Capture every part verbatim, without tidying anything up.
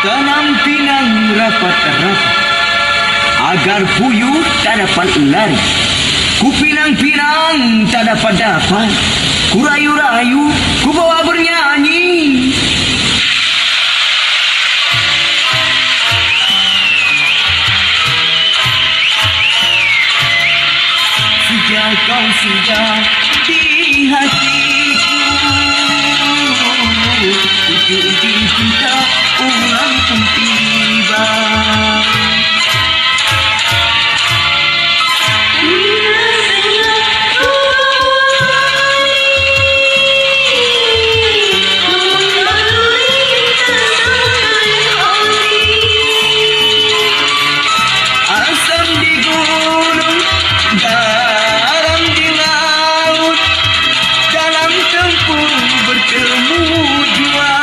Tanam pinang rapat-rapat, agar puyuh tak dapat lari. Kupinang-pinang tak dapat-dapat, kurayu-rayu kubawa bernyanyi. Sejak kau singgah di hatiku, ujuk-ujuk cinta ulang pun tiba. Asam di gunung, garam di laut, dalam tempur bertemu jua.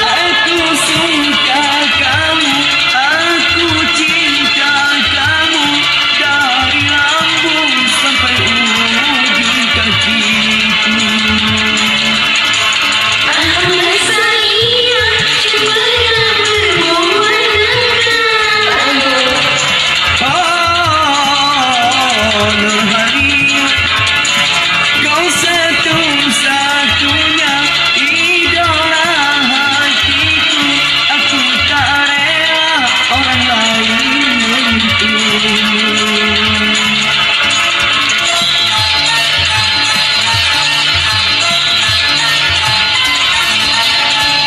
Aku suka kamu, aku cinta kamu, dari lambung sampai ujung kakiku. Aku sayang, cuma nak berbuat dekat. Oh, Nurhaliza, kau satu-satunya idola hatiku. Aku tak rela orang lain menyentuhmu.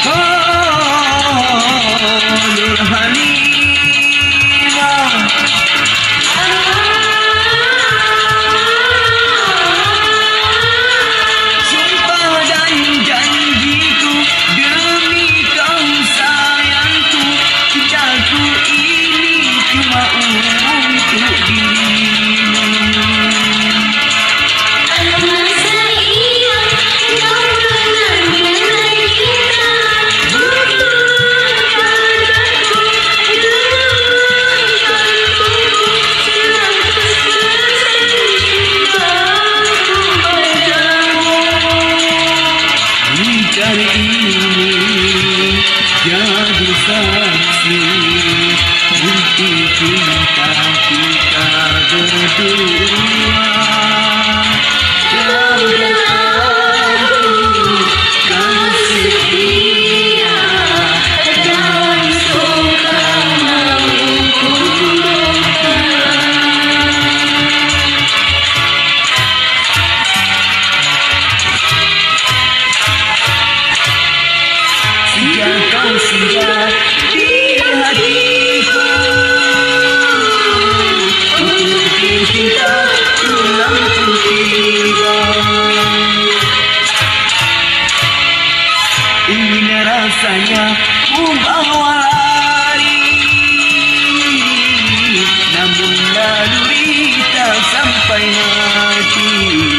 Oh, Nurhaliza. Sumpah dan janjiku, demi kau sayangku, cintaku ini cuma untuk dirimu. Bintang ini jadi saksi bukti cinta kita berdua. Kau dan aku kan setia dan suka mengkumpulkan. Sejak kau singgah di hatiku, untuk cinta tulang pun tiba. Ingin rasanya ku bawa lari, namun naluri tak sampai hati.